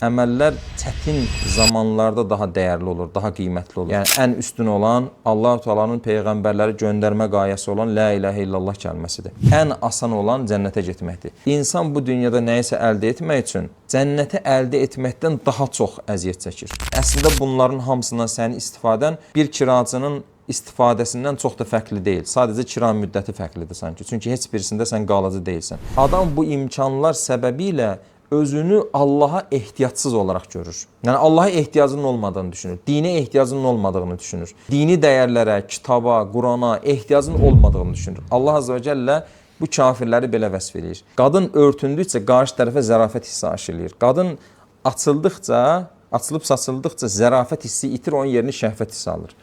Əməllər çətin zamanlarda daha dəyərli olur, daha qiymətli olur. Yəni ən üstün olan Allah-u Teala'nın peyğəmbərləri göndərmə qayəsi olan La ilahə illallah kəlməsidir. Ən asan olan cənnətə getməkdir. İnsan bu dünyada nəyisə əldə etmək üçün cənnəti əldə etməkdən daha çox əziyyət çəkir. Əslində bunların hamısından sənin istifadən bir kiracının istifadəsindən çox da fərqli deyil. Sadəcə kira müddəti fərqlidir sanki. Çünki heç birisində sən qalıcı deyilsən. Adam bu imkanlar səbəbilə özünü Allaha ehtiyacsız olaraq görür. Yəni Allaha ehtiyacının olmadığını düşünür. Dinə ehtiyacının olmadığını düşünür. Dini dəyərlərə, kitaba, Qurana ehtiyacının olmadığını düşünür. Allah Azza və Cəllə bu kafirləri belə vəsf eləyir. Qadın örtündükcə qarşı tərəfə zərafət hissi aşilayır. Qadın açıldıqca, açılıb saçıldıqca zərafət hissi itir, onun yerini şəhvət hissi alır.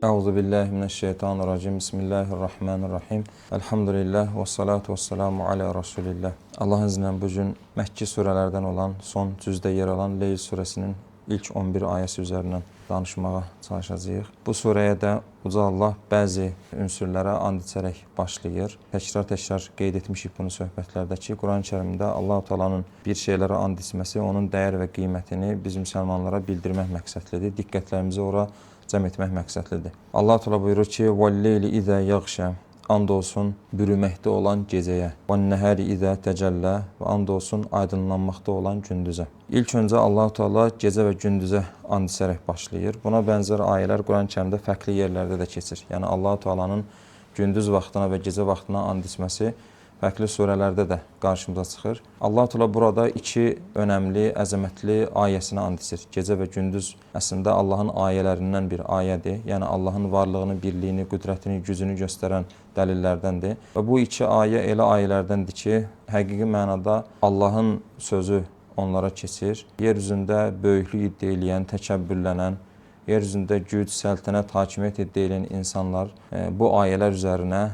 Euzu billahi mineşşeytanirracim. Bismillahirrahmanirrahim. Elhamdülillah və salatu vesselamu alə Rasulillah. Allahın izni ilə bu gün Məkki surələrdən olan son cüzdə yer alan Leyl surəsinin ilk 11 ayəsi üzərindən danışmağa çalışacağıq. Bu surəyə də Uca Allah bəzi ünsürlərə and içərək başlayır. Təkrar-təkrar qeyd etmişik bunu söhbətlərdə ki, Quran-ı Kərimdə Allah-u Teala'nın bir şeylərə and içməsi onun dəyər və qiymətini biz müsəlmanlara bildirmək məqsədlidir. Diqqətlərimizi ora cəm etmək məqsədlidir. Allah Teala buyurur ki: "Vəl-leyli izə yəğşə" And olsun bürüməkdə olan gecəyə. "Vən-nəhəri izə təcəllə" və and olsun aydınlanmaqda olan gündüzə. İlk öncə Allah Teala gecə və gündüzə and içərək başlayır. Buna bənzər ayələr Quran-ı Kərimdə fərqli yerlərdə də keçir. Yəni Allah Teala'nın gündüz vaxtına və gecə vaxtına and içməsi fərqli surələrdə də qarşımıza çıxır. Allah Teala burada iki önəmli, əzəmətli ayəsinə and içir. Gecə və gündüz əslində Allahın ayələrindən bir ayədir. Yəni Allahın varlığını, birliyini, qüdrətini, gücünü göstərən dəlillərdəndir. Və bu iki ayə elə ayələrdəndir ki, həqiqi mənada Allahın sözü onlara keçir. Yer üzündə böyüklük iddia eləyən, təkəbbürlənən, yer üzündə güc, səltənət, hakimiyyət iddia eləyən insanlar bu ayələr üzərinə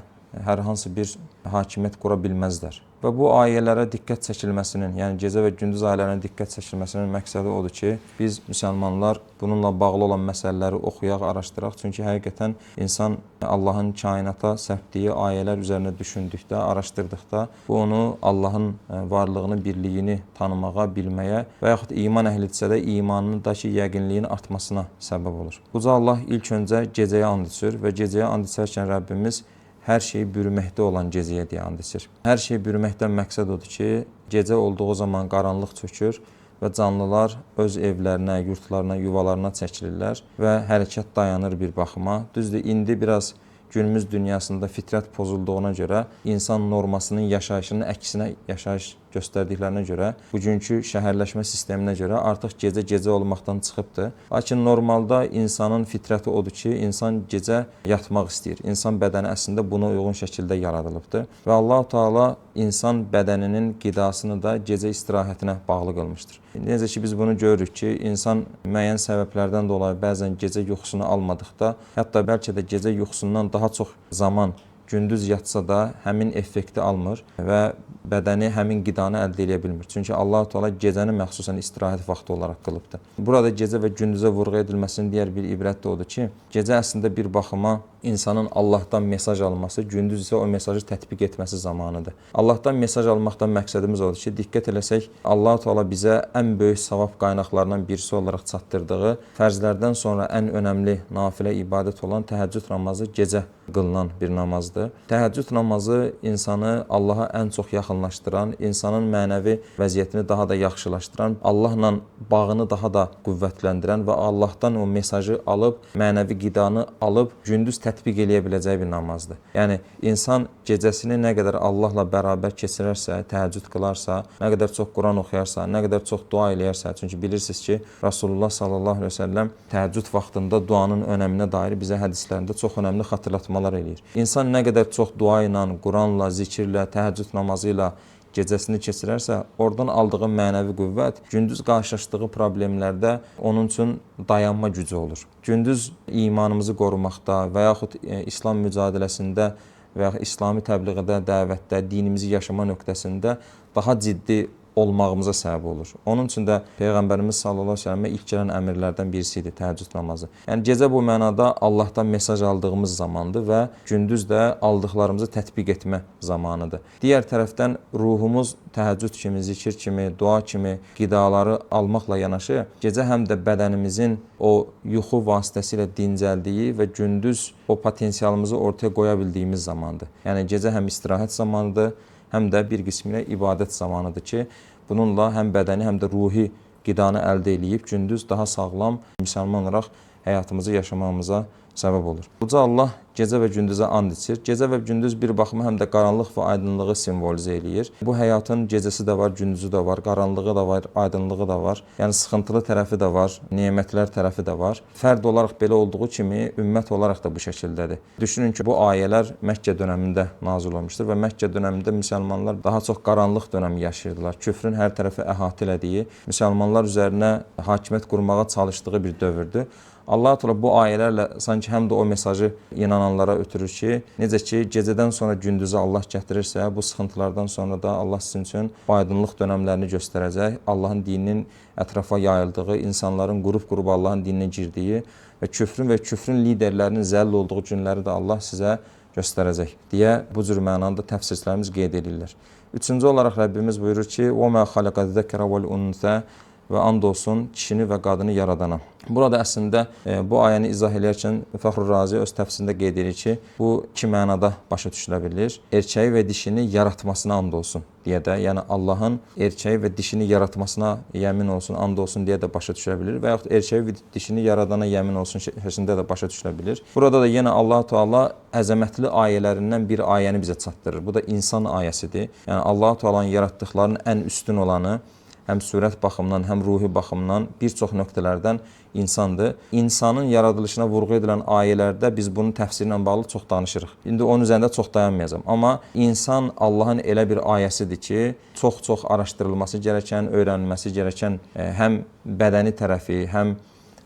hər hansı bir hakimiyyət qura bilməzlər. Və bu ayələrə diqqət çəkilməsinin, yəni gecə və gündüz ayələrinə diqqət çəkilməsinin məqsədi odur ki, biz müsəlmanlar bununla bağlı olan məsələləri oxuyaq, araşdıraq. Çünki həqiqətən insan Allahın kainata səpdiyi ayələr üzərinə düşündükdə, araşdırdıqda bu onu Allahın varlığını, birliyini tanımağa, bilməyə və yaxud iman əhlidirsə də imanındakı yəqinliyin artmasına səbəb olur. Uca Allah ilk öncə gecəyə and içir və gecəyə and içərkən Rəbbimiz hər şeyi bürüməkdə olan gecəyə deyə and içir. Hər şeyi bürüməkdən məqsəd odur ki, gecə olduğu zaman qaranlıq çökür və canlılar öz evlərinə, yurtlarına, yuvalarına çəkilirlər və hərəkət dayanır bir baxıma. Düzdür, indi biraz günümüz dünyasında fitrət pozulduğuna görə, insan normasının yaşayışının əksinə yaşayış göstərdiklərinə görə, bugünkü şəhərləşmə sisteminə görə artıq gecə gecə olmaqdan çıxıbdır. Lakin normalda insanın fitrəti odur ki, insan gecə yatmaq istəyir. İnsan bədəni əslində buna uyğun şəkildə yaradılıbdır. Və Allah-u Teala insan bədəninin qidasını da gecə istirahətinə bağlı qılmışdır. Necə ki biz bunu görürük ki, insan müəyyən səbəblərdən dolayı bəzən gecə yuxusunu almadıqda, hətta bəlkə də gecə yuxusundan daha çox zaman gündüz yatsa da həmin effekti almır və bədəni həmin qidanı əldə edə bilmir. Çünki Allah-u Teala gecəni məxsusən istirahət vaxtı olaraq qılıbdır. Burada gecə və gündüzə vurğu edilməsinin digər bir ibrət də odur ki, gecə əslində bir baxıma insanın Allahdan mesaj alması, gündüz isə o mesajı tətbiq etməsi zamanıdır. Allahdan mesaj almaqdan məqsədimiz odur ki, diqqət eləsək, Allah-u Teala bizə ən böyük savab qaynaqlarından birisi olaraq çatdırdığı fərzlərdən sonra ən önəmli nafilə ibadət olan təhəccüd namazı gecə qılınan bir namazdır. Təhəccüd namazı insanı Allaha ən çox yaxınlaşdıran, insanın mənəvi vəziyyətini daha da yaxşılaşdıran, Allahla bağını daha da qüvvətləndirən və Allahdan o mesajı alıb, mənəvi qidanı alıb gündüz tətbiq eləyə biləcəyi bir namazdır. Yəni insan gecəsini nə qədər Allahla bərabər keçirərsə, təhəccüd qılarsa, nə qədər çox Quran oxuyarsa, nə qədər çox dua eləyərsə, çünki bilirsiniz ki, Rasulullah sallallahu əleyhi və səlləm təhəccüd vaxtında duanın önəminə dair bizə hədislərində çox önəmli xatırlatmalar eləyir. İnsan nə qədər çox dua ilə, Quranla, zikirlə, təhəccüd namazı ilə gecəsini keçirərsə, oradan aldığı mənəvi qüvvət gündüz qarşılaşdığı problemlərdə onun üçün dayanma gücü olur. Gündüz imanımızı qorumaqda və yaxud İslam mücadiləsində və ya İslami təbliğdə, dəvətdə, dinimizi yaşama nöqtəsində daha ciddi olmağımıza səbəb olur. Onun üçün də Peyğəmbərimiz sallallahu əleyhi və səlləmə ilk gələn əmrlərdən birisi idi təhəccüd namazı. Yəni gecə bu mənada Allahdan mesaj aldığımız zamandır və gündüz də aldıqlarımızı tətbiq etmə zamanıdır. Digər tərəfdən ruhumuz təhəccüd kimi, zikir kimi, dua kimi qidaları almaqla yanaşı, gecə həm də bədənimizin o yuxu vasitəsilə dincəldiyi və gündüz o potensialımızı ortaya qoya bildiyimiz zamandır. Yəni gecə həm istirahət zamanıdır, həm də bir qismi ilə ibadət zamanıdır ki, bununla həm bədəni, həm də ruhi qidanı əldə eləyib gündüz daha sağlam müsəlman olaraq həyatımızı yaşamamıza səbəb olur. Uca Allah gecə və gündüzə and içir. Gecə və gündüz bir baxıma həm də qaranlıq və aydınlığı simvolizə eləyir. Bu həyatın gecəsi də var, gündüzü də var, qaranlığı da var, aydınlığı da var. Yəni sıxıntılı tərəfi də var, nemətlər tərəfi də var. Fərd olaraq belə olduğu kimi ümmət olaraq da bu şəkildədir. Düşünün ki, bu ayələr Məkkə dönəmində nazil olmuşdur və Məkkə dönəmində müsəlmanlar daha çox qaranlıq dönəmi yaşayırdılar. Küfrün hər tərəfi əhatə elədiyi, müsəlmanlar üzərinə hakimiyyət qurmağa çalışdığı bir dövrdür. Allah Teala bu ayələrlə sanki həm də o mesajı inananlara ötürür ki, necə ki gecədən sonra gündüzü Allah gətirirsə, bu sıxıntılardan sonra da Allah sizin üçün aydınlıq dönəmlərini göstərəcək. Allahın dininin ətrafa yayıldığı, insanların qrup-qrup Allahın dininə girdiyi və küfrün liderlərinin zəll olduğu günləri də Allah sizə göstərəcək deyə bu cür mənada təfsirçilərimiz qeyd edirlər. Üçüncü olaraq Rəbbimiz buyurur ki: "Və mə xalaqaz-zekra vel-unsa" və and olsun kişini və qadını yaradana. Burada əslində bu ayəni izah edərkən Fəxrur Razi öz təfsirində qeyd edir ki, bu iki mənada başa düşülə bilir. Erkəyi və dişini yaratmasına and olsun deyə də, yəni Allahın erkəyi və dişini yaratmasına yəmin olsun, and olsun deyə də başa düşülə bilir və yaxud erkəyi və dişini yaradana yəmin olsun şəklində də başa düşülə bilir. Burada da yenə Allah Teala əzəmətli ayələrindən bir ayəni bizə çatdırır. Bu da insan ayəsidir. Yəni Allah Teala'nın yaratdıqlarının ən üstün olanı, həm surət baxımından, həm ruhi baxımından bir çox nöqtələrdən insandır. İnsanın yaradılışına vurğu edilən ayələrdə biz bunun təfsiri ilə bağlı çox danışırıq. İndi onun üzərində çox dayanmayacağam. Amma insan Allahın elə bir ayəsidir ki, çox-çox araşdırılması gərəkən, öyrənilməsi gərəkən həm bədəni tərəfi, həm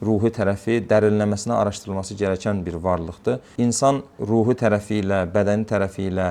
ruhi tərəfi dərinləməsinə araşdırılması gərəkən bir varlıqdır. İnsan ruhi tərəfi ilə, bədəni tərəfi ilə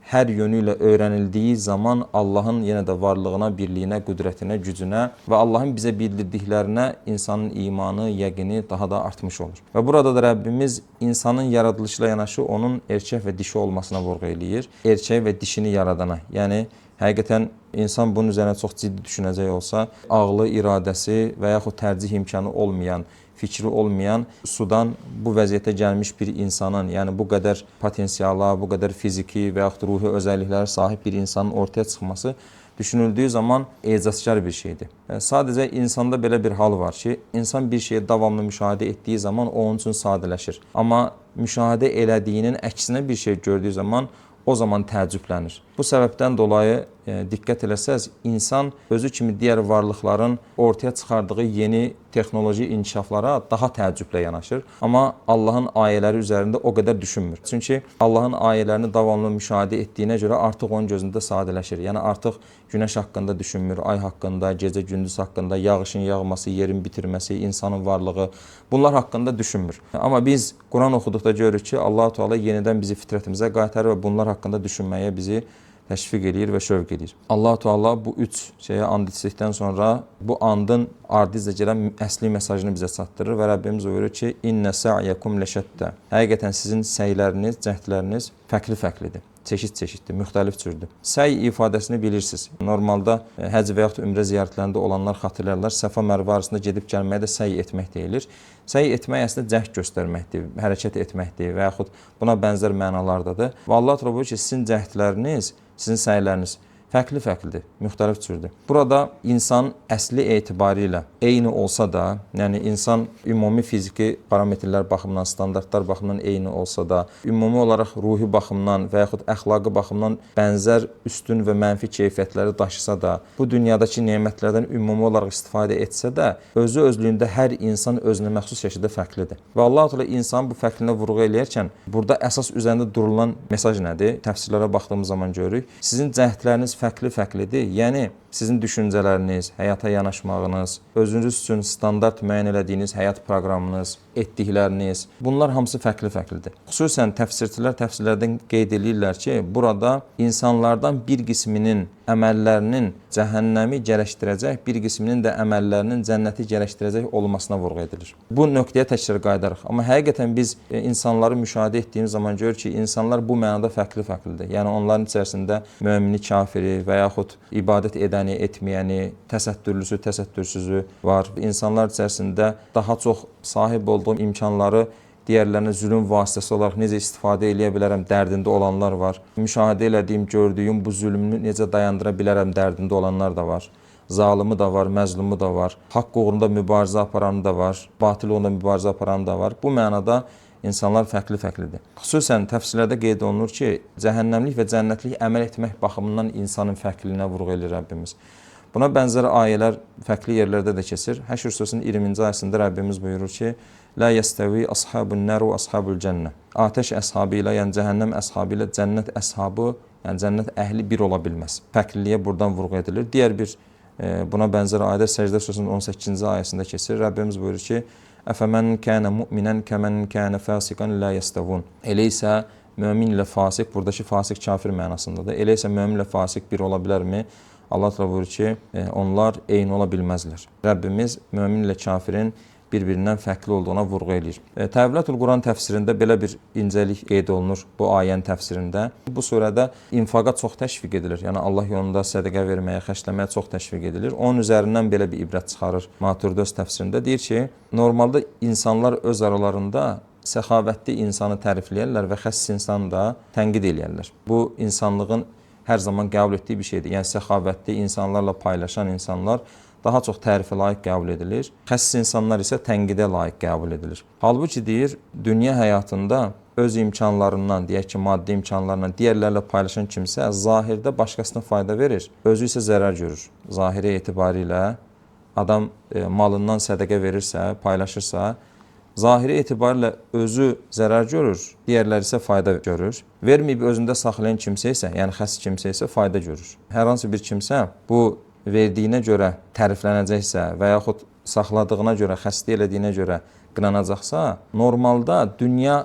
hər yönü ilə öyrənildiyi zaman Allahın yenə də varlığına, birliyinə, qüdrətinə, gücünə və Allahın bizə bildirdiklərinə insanın imanı, yəqini daha da artmış olur. Və burada da Rəbbimiz insanın yaradılışıyla yanaşı onun erkək və dişi olmasına vurğu eləyir. Erkək və dişini yaradana, yəni həqiqətən insan bunun üzərinə çox ciddi düşünəcək olsa, ağlı, iradəsi və yaxud tərcih imkanı olmayan, fikri olmayan, sudan bu vəziyyətə gəlmiş bir insanın, yəni bu qədər potensiala, bu qədər fiziki və yaxud ruhi özəlliklərə sahib bir insanın ortaya çıxması düşünüldüyü zaman ecazkar bir şeydir. Sadəcə insanda belə bir hal var ki, insan bir şeyi davamlı müşahidə etdiyi zaman o onun üçün sadələşir. Amma müşahidə elədiyinin əksinə bir şey gördüyü zaman o zaman təəccüblənir. Bu səbəbdən dolayı diqqət eləsəz, insan özü kimi digər varlıqların ortaya çıxardığı yeni texnoloji inkişaflara daha təəccüblə yanaşır. Amma Allahın ayələri üzərində o qədər düşünmür. Çünki Allahın ayələrini davamlı müşahidə etdiyinə görə artıq onun gözündə sadələşir. Yəni artıq günəş haqqında düşünmür, ay haqqında, gecə-gündüz haqqında, yağışın yağması, yerin bitirməsi, insanın varlığı, bunlar haqqında düşünmür. Amma biz Quran oxuduqda görürük ki, Allah Teala yenidən bizi fitrətimizə qaytarır və bunlar haqqında düşünməyə bizi təşviq eləyir və şövq eləyir. Allah Teala bu üç şeyə and içdikdən sonra bu andın ardınca gələn əsli mesajını bizə çatdırır və Rəbbimiz buyurur ki, İnnə sa'yakum leşəttə. Həqiqətən sizin səyləriniz, cəhdləriniz fərqli-fərqlidir. Çeşid-çeşiddir, müxtəlif cürdür. Səy ifadəsini bilirsiniz. Normalda həcc və yaxud ümrə ziyarətlərində olanlar xatırlayarlar, Səfa Mərvə arasında gedib gəlməyə də səy etmək deyilir. Səy etmək əslində cəhd göstərməkdir, hərəkət etməkdir və yaxud buna bənzər mənalardadır. Və Allah Teala buyurur ki, sizin cəhdləriniz, sizin səyləriniz fərqli-fərqlidir, müxtəlif cürdür. Burada insan əsli etibarilə eyni olsa da, yəni insan ümumi fiziki parametrlər baxımından, standartlar baxımından eyni olsa da, ümumi olaraq ruhi baxımdan və yaxud əxlaqi baxımdan bənzər üstün və mənfi keyfiyyətləri daşısa da, bu dünyadakı nemətlərdən ümumi olaraq istifadə etsə də, özü özlüyündə hər insan özünə məxsus şəkildə fərqlidir. Və Allah Teala insanın bu fərqliyinə vurğu eləyərkən burada əsas üzərində durulan mesaj nədir? Təfsirlərə baxdığımız zaman görürük. Sizin cəhdləriniz fərqli-fərqlidir. Yəni Sizin düşüncələriniz, həyata yanaşmağınız, özünüz üçün standart müəyyən elədiyiniz həyat proqramınız, etdikləriniz, bunlar hamısı fərqli-fərqlidir. Xüsusən təfsirçilər təfsirlərdən qeyd eləyirlər ki, burada insanlardan bir qisminin əməllərinin cəhənnəmi gərəkdirəcək, bir qisminin də əməllərinin cənnəti gərəkdirəcək olmasına vurğu edilir. Bu nöqtəyə təkrar qayıdarıq. Amma həqiqətən biz insanları müşahidə etdiyimiz zaman görürük ki, insanlar bu mənada fərqli-fərqlidir. Yəni onların içərisində mömini, kafiri və yaxud ibadət edəni, etməyəni, təsəttürlüsü, təsəttürsüzü var. İnsanlar içərisində daha çox sahib olduğum imkanları digərlərinə zülüm vasitəsi olaraq necə istifadə eləyə bilərəm dərdində olanlar var. Müşahidə elədiyim, gördüyüm bu zülmü necə dayandıra bilərəm dərdində olanlar da var. Zalımı da var, məzlumu da var. Haqq uğrunda mübarizə aparanı da var, batil uğrunda mübarizə aparanı da var. Bu mənada insanlar fərqli-fərqlidir. Xüsusən təfsirlərdə qeyd olunur ki, cəhənnəmlik və cənnətlik əməl etmək baxımından insanın fərqliliyinə vurğu eləyir Rəbbimiz. Buna bənzər ayələr fərqli yerlərdə də keçir. Həşr surəsinin 20-ci ayəsində Rəbbimiz buyurur ki, Lə yəstəvi ashabun nar və ashabul cənnə. Atəş əshabı ilə, yəni cəhənnəm əshabı ilə cənnət əshabı, yəni cənnət əhli bir ola bilməz. Fərqliliyə buradan vurğu edilir. Digər bir buna bənzər ayədə Səcdə surəsinin 18-ci ayəsində keçir. Rəbbimiz buyurur ki, Əfəmən kənə mu'minən kəmən kənə fasiqan la yəstəvun. Elə isə mömin ilə fasik, buradakı fasik kafir mənasındadır. Elə isə mömin ilə fasik bir ola bilərmi? Allah təala buyurur ki, onlar eyni ola bilməzlər. Rəbbimiz mömin ilə kafirin bir-birindən fərqli olduğuna vurğu eləyir. Təvilatul Quran təfsirində belə bir incəlik qeyd olunur bu ayənin təfsirində. Bu surədə infaqa çox təşviq edilir. Yəni Allah yolunda sədəqə verməyə, xərcləməyə çox təşviq edilir. Onun üzərindən belə bir ibrət çıxarır Maturidi öz təfsirində. Deyir ki, normalda insanlar öz aralarında səxavətli insanı tərifləyərlər və xəsis insanı da tənqid eləyərlər. Bu insanlığın hər zaman qəbul etdiyi bir şeydir. Yəni səxavətli insanlarla paylaşan insanlar daha çox tərifə layiq qəbul edilir. Xəsis insanlar isə tənqidə layiq qəbul edilir. Halbuki deyir, dünya həyatında öz imkanlarından, deyək ki, maddi imkanlarından digərlərlə paylaşan kimsə zahirdə başqasına fayda verir, özü isə zərər görür. Zahiri etibarilə adam malından sədəqə verirsə, paylaşırsa, zahiri etibarilə özü zərər görür, digərləri isə fayda görür. Verməyib özündə saxlayan kimsə isə, yəni xəsis kimsə isə fayda görür. Hər hansı bir kimsə bu verdiyinə görə təriflənəcəksə və yaxud saxladığına görə, xəslik elədiyinə görə qınanacaqsa, normalda dünya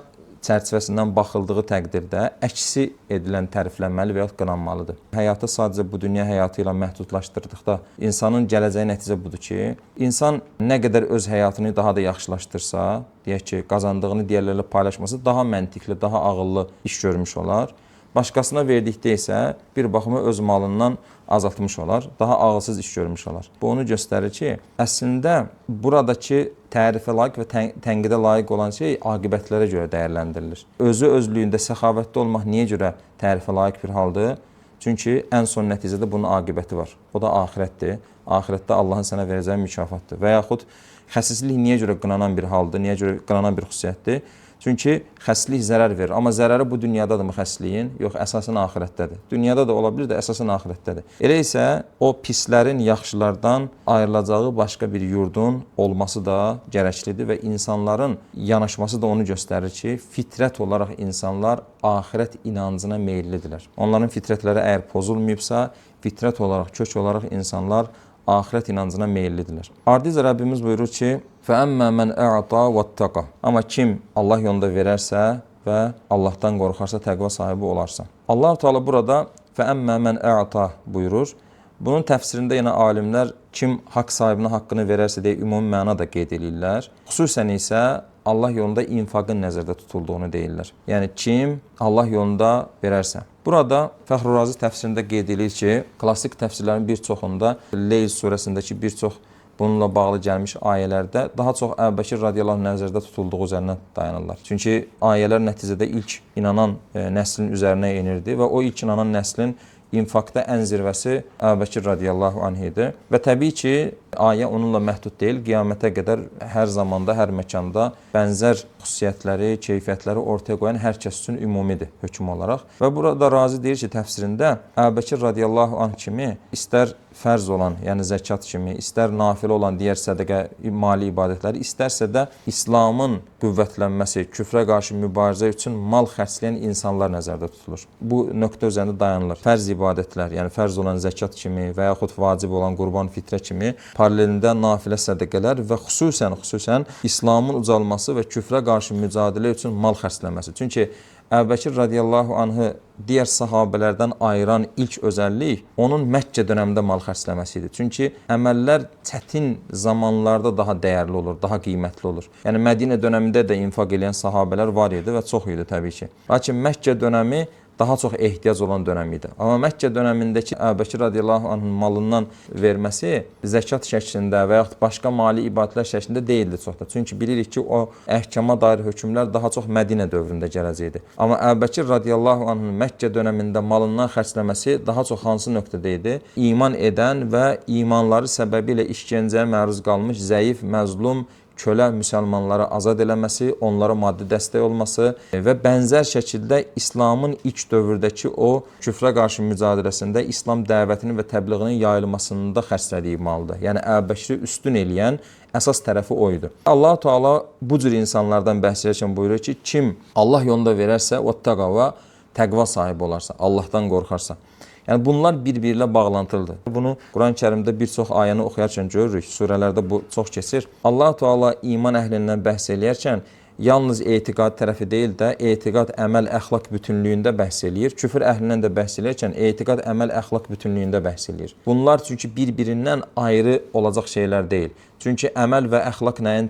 çərçivəsindən baxıldığı təqdirdə əksi edilən təriflənməli və yaxud qınanmalıdır. Həyatı sadəcə bu dünya həyatı ilə məhdudlaşdırdıqda insanın gələcəyi nəticə budur ki, insan nə qədər öz həyatını daha da yaxşılaşdırsa, deyək ki, qazandığını digərlərlə paylaşması daha məntiqli, daha ağıllı iş görmüş olar. Başqasına verdikdə isə bir baxıma öz malından azaltmış olar, daha ağılsız iş görmüş olar. Bu onu göstərir ki, əslində buradakı tərifə layiq və tənqidə layiq olan şey aqibətlərə görə dəyərləndirilir. Özü özlüyündə səxavətli olmaq niyə görə tərifə layiq bir haldır? Çünki ən son nəticədə bunun aqibəti var. O da axirətdir. Axirətdə Allahın sənə verəcəyi mükafatdır. Və yaxud xəsislik niyə görə qınanan bir haldır, niyə görə qınanan bir xüsusiyyətdir? Çünki xəslik zərər verir. Amma zərəri bu dünyadadırmı xəsliyin? Yox, əsasən axirətdədir. Dünyada da ola bilir də, əsasən axirətdədir. Elə isə o pislərin yaxşılardan ayrılacağı başqa bir yurdun olması da gərəklidir və insanların yanaşması da onu göstərir ki, fitrət olaraq insanlar axirət inancına meyillidirlər. Onların fitrətləri əgər pozulmayıbsa, fitrət olaraq, kök olaraq insanlar axirət inancına meyillidirlər. Ardınca Rəbbimiz buyurur ki, فَأَمَّا مَنْ أَعْطَى وَاتَّقَى. Amma kim Allah yolunda verərsə və Allahdan qorxarsa, təqva sahibi olarsa. Allah Teala burada فَأَمَّا مَنْ أَعْطَى buyurur. Bunun təfsirində yenə alimlər kim haqq sahibinə haqqını verərsə deyə ümumi məna da qeyd eləyirlər. Xüsusən isə Allah yolunda infaqın nəzərdə tutulduğunu deyirlər. Yəni kim Allah yolunda verərsə. Burada Fəxr-i Razi təfsirində qeyd edilir ki, klassik təfsirlərin bir çoxunda Leyl surəsindəki bir çox bununla bağlı gəlmiş ayələrdə daha çox Əbu Bəkir radiyallahu anh nəzərdə tutulduğu üzərinə dayanırlar. Çünki ayələr nəticədə ilk inanan nəslin üzərinə enirdi və o ilk inanan nəslin infaqda ən zirvəsi Əbu Bəkir radiyallahu anh idi. Və təbii ki, ayə onunla məhdud deyil. Qiyamətə qədər hər zamanda, hər məkanda bənzər xüsusiyyətləri, keyfiyyətləri ortaya qoyan hər kəs üçün ümumidir hökm olaraq. Və burada Razi deyir ki, təfsirində Əbu Bəkir radiyallahu anh kimi istər fərz olan, yəni zəkat kimi, istər nafilə olan digər sədəqə, mali ibadətləri, istərsə də İslamın qüvvətlənməsi, küfrə qarşı mübarizə üçün mal xərcləyən insanlar nəzərdə tutulur. Bu nöqtə üzərində dayanılır. Fərz ibadətlər, yəni fərz olan zəkat kimi və yaxud vacib olan qurban, fitrə kimi, paralelində nafilə sədəqələr və xüsusən İslamın ucalması və küfrə qarşı mücadilə üçün mal xərcləməsi. Çünki Əbu Bəkir radiyallahu anhı digər sahabələrdən ayıran ilk özəllik onun Məkkə dönəmində mal xərcləməsi idi. Çünki əməllər çətin zamanlarda daha dəyərli olur, daha qiymətli olur. Yəni Mədinə dönəmində də infaq eləyən sahabələr var idi və çox idi təbii ki. Lakin Məkkə dönəmi daha çox ehtiyac olan dönəm idi. Amma Məkkə dönəmindəki Əbu Bəkir radiyallahu anhın malından verməsi zəkat şəklində və yaxud başqa mali ibadətlər şəklində deyildi çox da. Çünki bilirik ki, o əhkama dair hökmlər daha çox Mədinə dövründə gələcəkdi. Amma Əbu Bəkir radiyallahu anhın Məkkə dönəmində malından xərcləməsi daha çox hansı nöqtədə idi? İman edən və imanları səbəbilə işgəncəyə məruz qalmış zəif, məzlum, kölə müsəlmanları azad eləməsi, onlara maddi dəstək olması və bənzər şəkildə İslamın ilk dövrdəki o küfrə qarşı mücadiləsində İslam dəvətinin və təbliğinin yayılmasında xərclədiyi maldır. Yəni Əbu Bəkri üstün eləyən əsas tərəfi o idi. Allah Teala bu cür insanlardan bəhs edərkən buyurur ki, kim Allah yolunda verərsə, o təqva, təqva sahibi olarsa, Allahdan qorxarsa. Yəni bunlar bir-biri ilə bağlantılıdır. Bunu Quran-ı Kərimdə bir çox ayəni oxuyarkən görürük, surələrdə bu çox keçir. Allah Teala iman əhlindən bəhs eləyərkən yalnız etiqad tərəfi deyil də, etiqad, əməl, əxlaq bütünlüyündə bəhs eləyir. Küfür əhlindən də bəhs eləyərkən etiqad, əməl, əxlaq bütünlüyündə bəhs eləyir. Bunlar çünki bir-birindən ayrı olacaq şeylər deyil. Çünki əməl və əxlaq nəyin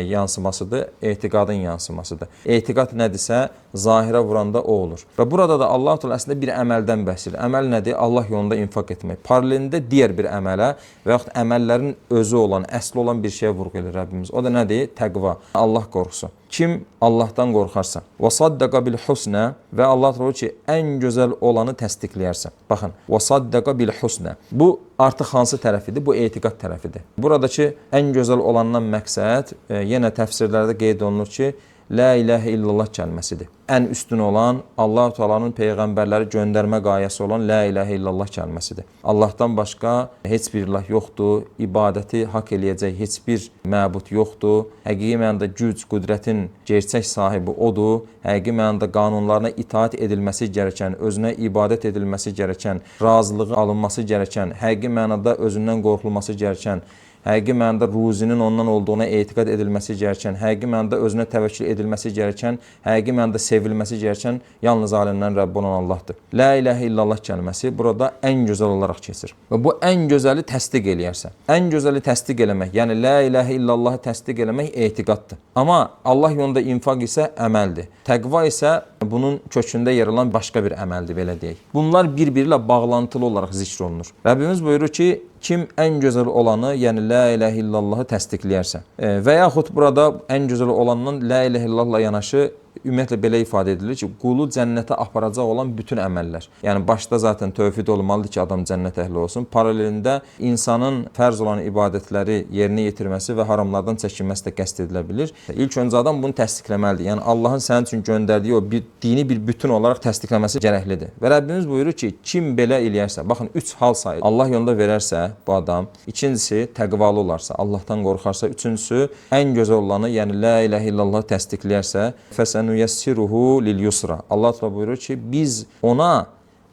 yansımasıdır? Etiqadın yansımasıdır. Etiqad nədirsə, zahirə vuranda o olur. Və burada da Allah Teala əslində bir əməldən bəhs edir. Əməl nədir? Allah yolunda infaq etmək. Paralelində digər bir əmələ və yaxud əməllərin özü olan, əsli olan bir şeyə vurğu edir Rəbbimiz. O da nədir? Təqva, Allah qorxusu. Kim Allahdan qorxarsa, və saddaqa bil husna, və Allah Teala ki, ən gözəl olanı təsdiqləyərsə. Baxın, və saddaqa bil husna. Bu artıq hansı tərəfidir? Bu etiqad tərəfidir. Buradakı ən gözəl olandan məqsəd yenə təfsirlərdə qeyd olunur ki, La ilahə illallah kəlməsidir. Ən üstün olan, Allah-u Teala'nın peyğəmbərləri göndərmə qayəsi olan La ilahə illallah kəlməsidir. Allahdan başqa heç bir ilah yoxdur, ibadəti haqq eləyəcək heç bir məbud yoxdur. Həqiqi mənada güc, qüdrətin gerçək sahibi odur. Həqiqi mənada qanunlarına itaat edilməsi gərəkən, özünə ibadət edilməsi gərəkən, razılığı alınması gərəkən, həqiqi mənada özündən qorxulması gərəkən, həqiqi mənada ruzinin ondan olduğuna etiqad edilməsi gərəkən, həqiqi mənada özünə təvəkkül edilməsi gərəkən, həqiqi mənada sevilməsi gərəkən yalnız aləmlərin Rəbbi olan Allahdır. La ilahə illallah kəlməsi burada ən gözəl olaraq keçir. Və bu ən gözəli təsdiq eləyərsə, ən gözəli təsdiq eləmək, yəni la ilahə illallahı təsdiq eləmək etiqaddır. Amma Allah yolunda infaq isə əməldir. Təqva isə bunun kökündə yer alan başqa bir əməldir, belə deyək. Bunlar bir-biri ilə bağlantılı olaraq zikr olunur. Rəbbimiz buyurur ki, kim ən gözəl olanı, yəni la ilahə illallahı təsdiqləyərsə və yaxud burada ən gözəl olandan la ilahə illallahla yanaşı ümumiyyətlə belə ifadə edilir ki, qulu cənnətə aparacaq olan bütün əməllər. Yəni başda zaten tövhid olmalıdır ki, adam cənnət əhli olsun. Paralelində insanın fərz olan ibadətləri yerinə yetirməsi və haramlardan çəkinməsi də qəsd edilə bilir. İlk öncə adam bunu təsdiqləməlidir. Yəni Allahın sənin üçün göndərdiyi o bir dini bir bütün olaraq təsdiqləməsi gərəklidir. Və Rəbbimiz buyurur ki, kim belə eləyərsə, baxın 3 hal sayır. Allah yolunda verərsə bu adam, ikincisi təqvalı olarsa, Allahdan qorxarsa, üçüncüsü ən gözəl olanı, yəni la ilahə illallah təsdiqləyərsə, fəsənuyassiruhu lil yusra. Allah Teala buyurur ki, biz ona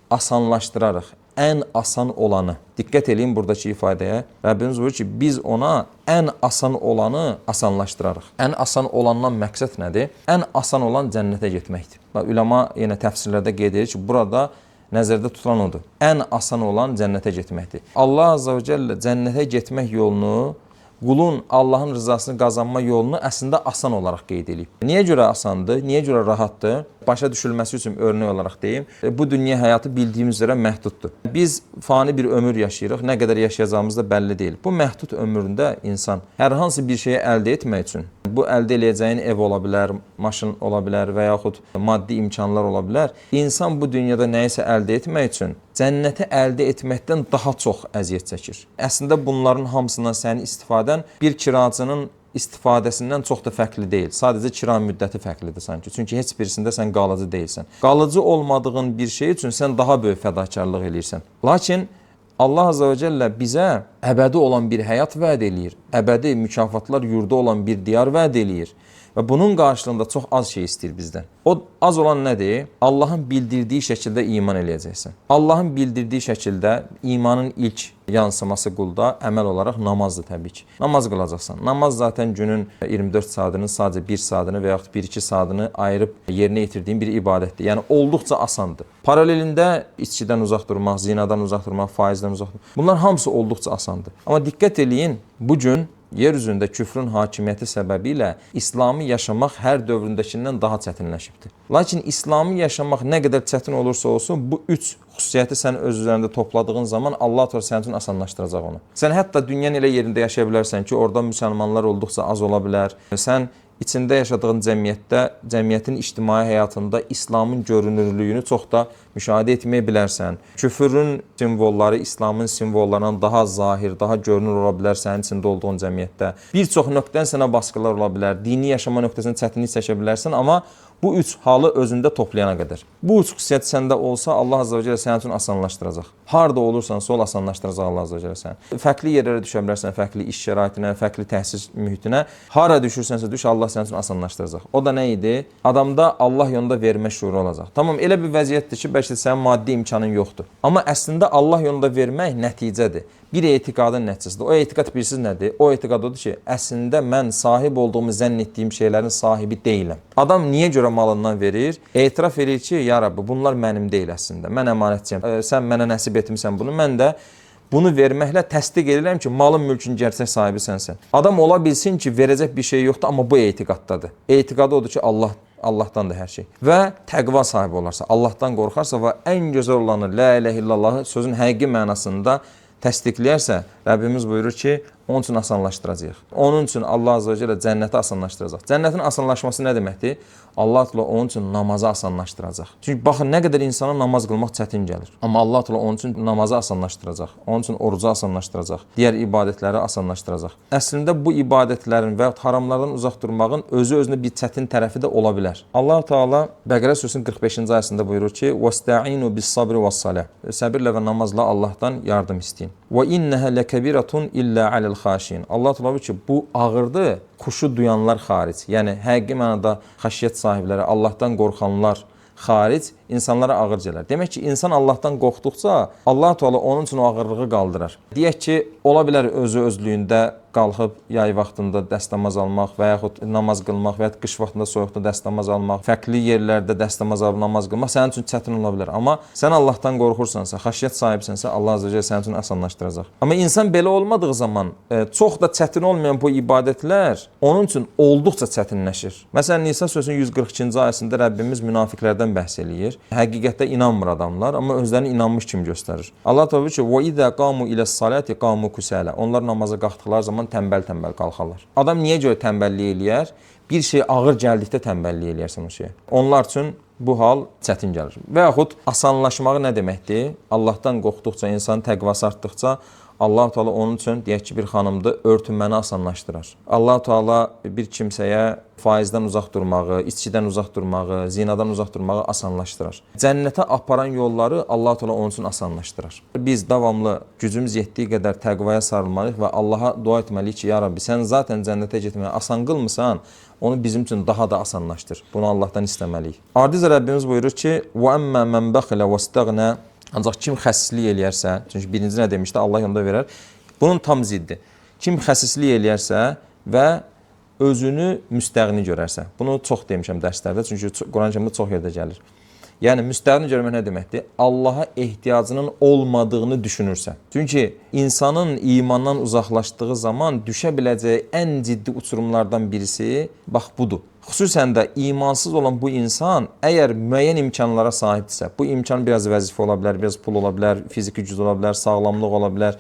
asanlaşdırarıq ən asan olanı. Diqqət eləyin buradakı ifadəyə. Rəbbimiz buyurur ki, biz ona ən asan olanı asanlaşdırarıq. Ən asan olandan məqsəd nədir? Ən asan olan cənnətə getməkdir. Üləma yenə təfsirlərdə qeyd edir ki, burada nəzərdə tutulan odur. Ən asan olan cənnətə getməkdir. Allah Azza və Cəllə cənnətə getmək yolunu, qulun Allahın rızasını qazanma yolunu əslində asan olaraq qeyd edib. Niyə görə asandır? Niyə görə rahatdır? Başa düşülməsi üçün örnək olaraq deyim. Bu dünya həyatı bildiyimiz üzrə məhduddur. Biz fani bir ömür yaşayırıq. Nə qədər yaşayacağımız da bəlli deyil. Bu məhdud ömründə insan hər hansı bir şeyi əldə etmək üçün, bu əldə eləyəcəyin ev ola bilər, maşın ola bilər və yaxud maddi imkanlar ola bilər. İnsan bu dünyada nəyisə əldə etmək üçün cənnəti əldə etməkdən daha çox əziyyət çəkir. Əslində bunların hamısından sənin istifadən bir kiracının istifadəsindən çox da fərqli deyil. Sadəcə kira müddəti fərqlidir sanki. Çünki heç birisində sən qalıcı deyilsən. Qalıcı olmadığın bir şey üçün sən daha böyük fədakarlıq eləyirsən. Lakin Allah Azza və Cəllə bizə əbədi olan bir həyat vəd eləyir. Əbədi mükafatlar yurdu olan bir diyar vəd eləyir. Və bunun qarşılığında çox az şey istəyir bizdən. O az olan nədir? Allahın bildirdiyi şəkildə iman eləyəcəksən. Allahın bildirdiyi şəkildə imanın ilk yansıması qulda əməl olaraq namazdır təbii ki. Namaz qılacaqsan. Namaz zaten günün 24 saatının sadəcə 1 saatını və yaxud 1-2 saatını ayırıb yerinə yetirdiyin bir ibadətdir. Yəni olduqca asandır. Paralelində içkidən uzaq durmaq, zinadan uzaq durmaq, faizdən uzaq durmaq. Bunlar hamısı olduqca asandır. Amma diqqət eləyin, bu gün yer üzündə küfrün hakimiyyəti səbəbilə İslamı yaşamaq hər dövründəkindən daha çətinləşibdir. Lakin İslamı yaşamaq nə qədər çətin olursa olsun, bu üç xüsusiyyəti sən öz üzərində topladığın zaman Allah Teala sənin üçün asanlaşdıracaq onu. Sən hətta dünyanın elə yerində yaşaya bilərsən ki, orada müsəlmanlar olduqca az ola bilər. Sən içində yaşadığın cəmiyyətdə, cəmiyyətin ictimai həyatında İslamın görünürlüyünü çox da müşahidə etməyə bilərsən. Küfrün simvolları İslamın simvollarından daha zahir, daha görünür ola bilər sənin içində olduğun cəmiyyətdə. Bir çox nöqtədən sənə baskılar ola bilər, dini yaşama nöqtəsində çətinlik çəkə bilərsən, amma bu üç halı özündə toplayana qədər. Bu üç xüsusiyyət səndə olsa Allah Azza və Cəllə sənin üçün asanlaşdıracaq. Harda olursansa ol asanlaşdıracaq Allah Azza və Cəllə səni. Fərqli yerlərə düşə bilərsən, fərqli iş şəraitinə, fərqli təhsil mühitinə. Hara düşürsənsə düş, Allah sənin üçün asanlaşdıracaq. O da nə idi? Adamda Allah yolunda vermə şuuru olacaq. Tamam, elə bir vəziyyətdir ki, bəlkə də sənin maddi imkanın yoxdur. Amma əslində Allah yolunda vermək nəticədir. Bir etiqadın nəticəsidir. O etiqad bilirsiniz nədir? O etiqad odur ki, əslində mən sahib olduğumu zənn etdiyim şeylərin sahibi deyiləm. Adam niyə görə malından verir? Etiraf edir ki, ya Rabbi, bunlar mənim deyil əslində. Mən əmanətçiyəm. Sən mənə nəsib etmisən bunu. Mən də bunu verməklə təsdiq edirəm ki, malın mülkün gerçək sahibi sənsən. Adam ola bilsin ki, verəcək bir şey yoxdur, amma bu etiqaddadır. Etiqadı odur ki, Allahdandır hər şey. Və təqva sahibi olarsa, Allahdan qorxarsa və ən gözəl olanı la ilahe illallahı sözün həqiqi mənasında təsdiqləyərsə, Rəbbimiz buyurur ki, onun üçün asanlaşdıracaq. Onun üçün Allah Azza və Cəllə cənnəti asanlaşdıracaq. Cənnətin asanlaşması nə deməkdir? Allah Teala onun üçün namazı asanlaşdıracaq. Çünki baxın, nə qədər insana namaz qılmaq çətin gəlir. Amma Allah Teala onun üçün namazı asanlaşdıracaq. Onun üçün orucu asanlaşdıracaq. Digər ibadətləri asanlaşdıracaq. Əslində bu ibadətlərin və haramlardan uzaq durmağın özü özünə bir çətin tərəfi də ola bilər. Allah Teala Bəqərə surəsinin 45-ci ayəsində buyurur ki: "Vəstəinu bis-sabri və-s-salah." Səbirlə və namazla Allahdan yardım istəyin. Və innəhə ləkəbiratun illə aləl xaşin. Allah Teala buyurur ki, bu ağırdır xuşu duyanlar xaric. Yəni həqiqi mənada xəşiyyət sahibləri, Allahdan qorxanlar xaric insanlara ağır gələr. Demək ki, insan Allahdan qorxduqca Allah Teala onun üçün o ağırlığı qaldırar. Deyək ki, ola bilər özü özlüyündə qalxıb yay vaxtında dəstəmaz almaq və yaxud namaz qılmaq və yaxud qış vaxtında soyuqda dəstəmaz almaq, fərqli yerlərdə dəstəmaz alıb namaz qılmaq sənin üçün çətin ola bilər. Amma sən Allahdan qorxursansa, xəşiyyət sahibsənsə, Allah Azza və Cəllə sənin üçün asanlaşdıracaq. Amma insan belə olmadığı zaman çox da çətin olmayan bu ibadətlər onun üçün olduqca çətinləşir. Məsələn, Nisa surəsinin 142-ci ayəsində Rəbbimiz münafiqlərdən bəhs eləyir. Həqiqətdə inanmır adamlar, amma özlərini inanmış kimi göstərir. Allah təala buyurur ki: "Və izə qamu iləs-salati qamu kusala." Onlar namaza qalxdıqları zaman tənbəl-tənbəl qalxarlar. Adam niyə görə tənbəllik eləyər? Bir şey ağır gəldikdə tənbəllik eləyərsən o şeyə. Onlar üçün bu hal çətin gəlir. Və yaxud asanlaşmağı nə deməkdir? Allahdan qorxduqca, insanın təqvası artdıqca Allah Teala onun üçün, deyək ki, bir xanımdır, örtünməni asanlaşdırar. Allah Teala bir kimsəyə faizdən uzaq durmağı, içkidən uzaq durmağı, zinadan uzaq durmağı asanlaşdırar. Cənnətə aparan yolları Allah Teala onun üçün asanlaşdırar. Biz davamlı gücümüz yetdiyi qədər təqvaya sarılmalıyıq və Allaha dua etməliyik ki, ya Rabbi, sən zaten cənnətə getməyi asan qılmısan, onu bizim üçün daha da asanlaşdır. Bunu Allahdan istəməliyik. Ardıca Rəbbimiz buyurur ki: "Və əmmə men bəxilə vəstəğnə." Ancaq kim xəsislik eləyərsə, çünki birinci nə demişdi? Allah yolunda verər. Bunun tam ziddi. Kim xəsislik eləyərsə və özünü müstəğni görərsə. Bunu çox demişəm dərslərdə, çünki Quran-ı Kərimdə çox yerdə gəlir. Yəni müstəğni görmək nə deməkdir? Allaha ehtiyacının olmadığını düşünürsə. Çünki insanın imandan uzaqlaşdığı zaman düşə biləcəyi ən ciddi uçurumlardan birisi bax budur. Xüsusən də imansız olan bu insan əgər müəyyən imkanlara sahibdirsə, bu imkan biraz vəzifə ola bilər, biraz pul ola bilər, fiziki güc ola bilər, sağlamlıq ola bilər,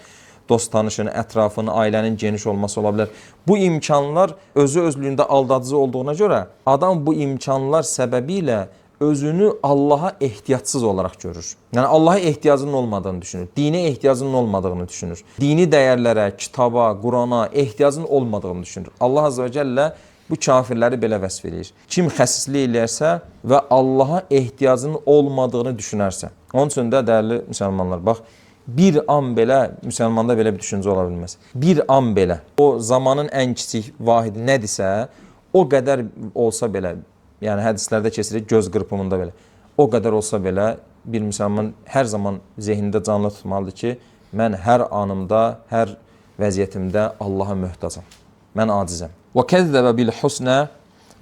dost tanışın, ətrafın, ailənin geniş olması ola bilər. Bu imkanlar özü özlüyündə aldadıcı olduğuna görə adam bu imkanlar səbəbilə özünü Allaha ehtiyacsız olaraq görür. Yəni Allaha ehtiyacının olmadığını düşünür. Dinə ehtiyacının olmadığını düşünür. Dini dəyərlərə, kitaba, Qurana ehtiyacının olmadığını düşünür. Allah Azza və Cəllə bu kafirləri belə vəsf eləyir. Kim xəsislik eləyərsə və Allaha ehtiyacının olmadığını düşünərsə. Onun üçün də dəyərli müsəlmanlar, bax, Bir an belə müsəlmanda belə bir düşüncə ola bilməz. Bir an belə o zamanın ən kiçik vahidi nədirsə, o qədər olsa belə, yəni hədislərdə keçirik göz qırpımında belə, o qədər olsa belə bir müsəlman hər zaman zehnində canlı tutmalıdır ki, mən hər anımda, hər vəziyyətimdə Allaha möhtacam. Mən acizəm. Və kəzzəbə bil husnə.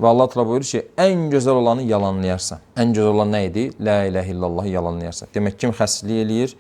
Və Allah Teala buyurur ki, ən gözəl olanı yalanlayarsan. Ən gözəl olan nə idi? La ilahə illallahı yalanlayarsan. Demək, kim xəssislik eləyir,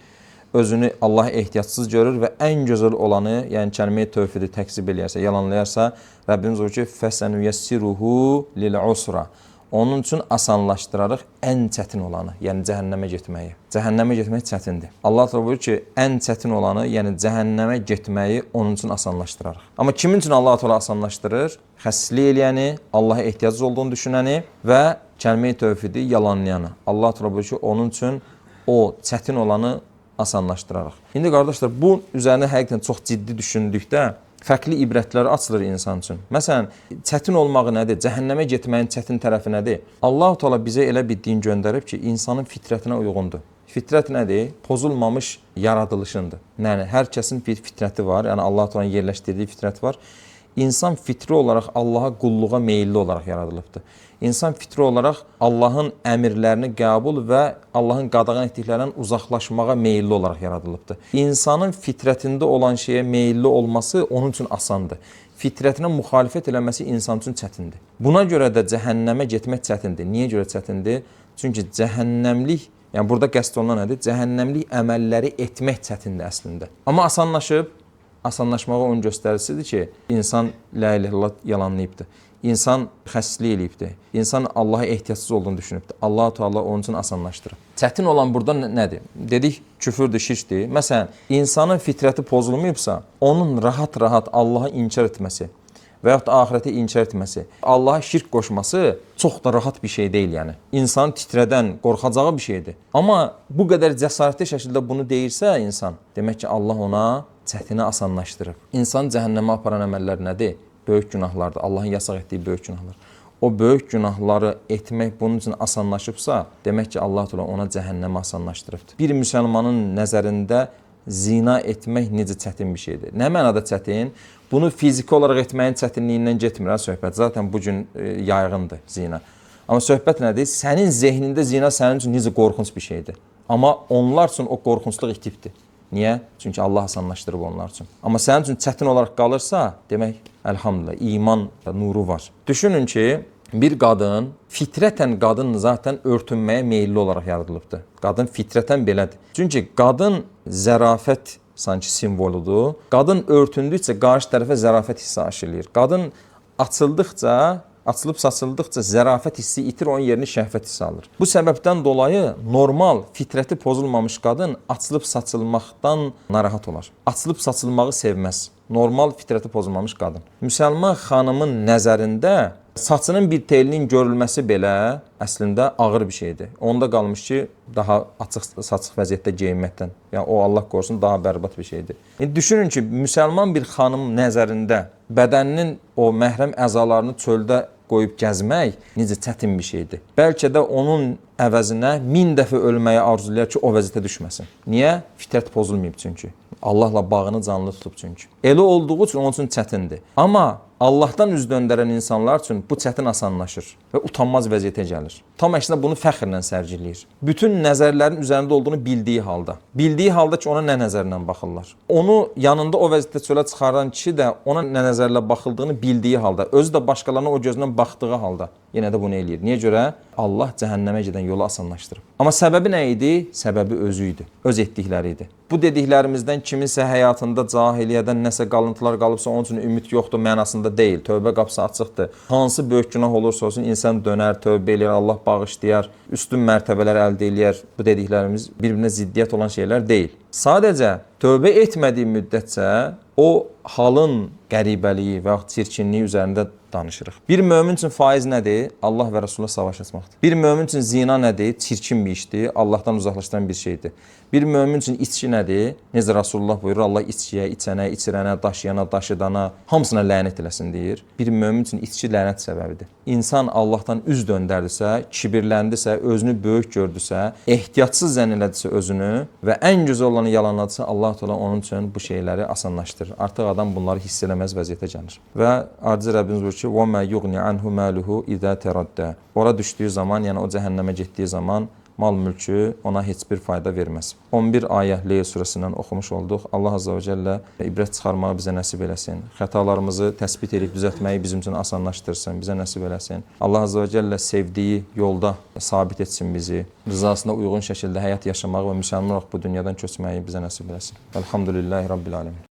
özünü Allaha ehtiyacsız görür və ən gözəl olanı, yəni kəlmə-i tövhidi təkzib eləyərsə, yalanlayarsa, Rəbbimiz buyurur ki, fəsənüyəssiruhu lil-usra. Onun üçün asanlaşdırarıq ən çətin olanı, yəni cəhənnəmə getməyi. Cəhənnəmə getmək çətindir. Allah Teala buyurur ki, ən çətin olanı, yəni cəhənnəmə getməyi onun üçün asanlaşdırarıq. Amma kimin üçün Allah Teala asanlaşdırır? Xəssislik eləyəni, Allaha ehtiyacı olduğunu düşünəni və kəlmə-i tövhidi yalanlayanı. Allah Teala buyurur ki, onun üçün o çətin olanı asanlaşdırarıq. İndi qardaşlar, bu üzərində həqiqətən çox ciddi düşündükdə fərqli ibrətlər açılır insan üçün. Məsələn, çətin olmağı nədir? Cəhənnəmə getməyin çətin tərəfi nədir? Allah-u Teala bizə elə bir din göndərib ki, insanın fitrətinə uyğundur. Fitrət nədir? Pozulmamış yaradılışındır. Yəni, hər kəsin bir fitrəti var. Yəni, Allah-u Teala'nın yerləşdirdiyi fitrət var. İnsan fitri olaraq Allaha qulluğa meyilli olaraq yaradılıbdır. İnsan fitri olaraq Allahın əmirlərini qəbul və Allahın qadağan etdiklərindən uzaqlaşmağa meyilli olaraq yaradılıbdır. İnsanın fitrətində olan şeyə meyilli olması onun üçün asandır. Fitrətinə müxalifət eləməsi insan üçün çətindir. Buna görə də cəhənnəmə getmək çətindir. Niyə görə çətindir? Çünki cəhənnəmlik, yəni burada qəsd olunan nədir? Cəhənnəmlik əməlləri etmək çətindir əslində. Amma asanlaşıb, asanlaşmağa onun göstəricisidir ki, insan la ilahe illallah yalanlayıbdır. İnsan xəssislik eləyibdir. İnsan Allaha ehtiyacsız olduğunu düşünübdür. Allah-u Teala onun üçün asanlaşdırır. Çətin olan burada nədir? Dedik, küfürdür, şirkdir. Məsələn, insanın fitrəti pozulmayıbsa, onun rahat-rahat Allahı inkar etməsi və yaxud da axirəti inkar etməsi, Allaha şirk qoşması çox da rahat bir şey deyil yəni. İnsanı titrədən, qorxacağı bir şeydir. Amma bu qədər cəsarətli şəkildə bunu deyirsə insan, demək ki, Allah ona çətini asanlaşdırıb. İnsan cəhənnəmə aparan əməllər nədir? Böyük günahlardır. Allahın yasaq etdiyi böyük günahlar. O böyük günahları etmək bunun üçün asanlaşıbsa, demək ki, Allah Teala ona cəhənnəmə asanlaşdırıbdır. Bir müsəlmanın nəzərində zina etmək necə çətin bir şeydir? Nə mənada çətin? Bunu fiziki olaraq etməyin çətinliyindən getmir ha söhbət. Zaten bu gün yayğındır zina. Amma söhbət nədir? Sənin zehnində zina sənin üçün necə qorxunc bir şeydir. Amma onlar üçün o qorxuncluq itibdir. Niyə? Çünki Allah asanlaşdırıb onlar üçün. Amma sənin üçün çətin olaraq qalırsa, demək, əlhamdülillah, iman nuru var. Düşünün ki, bir qadın, fitrətən qadın zaten örtünməyə meyilli olaraq yaradılıbdır. Qadın fitrətən belədir. Çünki qadın zərafət sanki simvoludur. Qadın örtündükcə qarşı tərəfə zərafət hissi aşılayır. Qadın açıldıqca, açılıb saçıldıqca zərafət hissi itir, onun yerini şəhvət hissi alır. Bu səbəbdən dolayı normal, fitrəti pozulmamış qadın açılıb saçılmaqdan narahat olar. Açılıb saçılmağı sevməz. Normal fitrəti pozulmamış qadın. Müsəlman xanımın nəzərində saçının bir telinin görülməsi belə əslində ağır bir şeydir. Onda qalmış ki, daha açıq saçıq vəziyyətdə geyinməkdən. Yəni o Allah qorusun daha bərbad bir şeydir. İndi düşünün ki, müsəlman bir xanım nəzərində bədəninin o məhrəm əzalarını çöldə qoyub gəzmək necə çətin bir şeydir. Bəlkə də onun əvəzinə 1000 dəfə ölməyi arzulayar ki, o vəziyyətə düşməsin. Niyə? Fitrət pozulmayıb çünki. Allahla bağını canlı tutub çünki. Elə olduğu üçün onun üçün çətindir. Amma Allahdan üz döndərən insanlar üçün bu çətin asanlaşır və utanmaz vəziyyətə gəlir. Tam əksinə bunu fəxrlə sərgiləyir. Bütün nəzərlərin üzərində olduğunu bildiyi halda. Bildiyi halda ki, ona nə nəzərlə baxırlar. Onu yanında o vəziyyətdə çölə çıxaran kişi də ona nə nəzərlə baxıldığını bildiyi halda, özü də başqalarına o gözlə baxdığı halda yenə də bunu eləyir. Niyə görə? Allah cəhənnəmə gedən yolu asanlaşdırıb. Amma səbəbi nə idi? Səbəbi özü idi. Öz etdikləri idi. Bu dediklərimizdən kiminsə həyatında cahiliyyədən nəsə qalıntılar qalıbsa, onun üçün ümid yoxdur mənasında deyil. Tövbə qapısı açıqdır. Hansı böyük günah olursa olsun insan dönər, tövbə eləyər, Allah bağışlayar, üstün mərtəbələr əldə eləyər. Bu dediklərimiz bir-birinə ziddiyyət olan şeylər deyil. Sadəcə tövbə etmədiyi müddətcə O halın qəribəliyi və yaxud çirkinliyi üzərində danışırıq. Bir mömin üçün faiz nədir? Allah və Rəsuluna savaş açmaqdır. Bir mömin üçün zina nədir? Çirkin bir işdir, Allahdan uzaqlaşdıran bir şeydir. Bir mömin üçün içki nədir? Necə Rasulullah buyurur, Allah içkiyə, içənə, içirənə, daşıyana, daşıdana, hamısına lənət eləsin deyir. Bir mömin üçün içki lənət səbəbidir. İnsan Allahdan üz döndərdisə, kibirləndisə, özünü böyük gördüsə, ehtiyatsız zənn elədisə özünü və ən gözəl olanı yalanladısa, Allah Teala onun üçün bu şeyləri asanlaşdırır. Artıq adam bunları hiss eləməz vəziyyətə gəlir. Və aciz Rəbbimiz buyurur ki, "Və mə yuğni anhu maluhu iza teradda." Ora düşdüyü zaman, yəni o cəhənnəmə getdiyi zaman mal mülkü ona heç bir fayda verməz. 11 ayə Leyl surəsindən oxumuş olduq. Allah Azza və Cəllə ibrət çıxarmağı bizə nəsib eləsin. Xətalarımızı təsbit edib düzəltməyi bizim üçün asanlaşdırsın, bizə nəsib eləsin. Allah Azza və Cəllə sevdiyi yolda sabit etsin bizi. Rızasına uyğun şəkildə həyat yaşamağı və müsəlman olaraq bu dünyadan köçməyi bizə nəsib eləsin. Elhamdülillahi Rabbil alemin.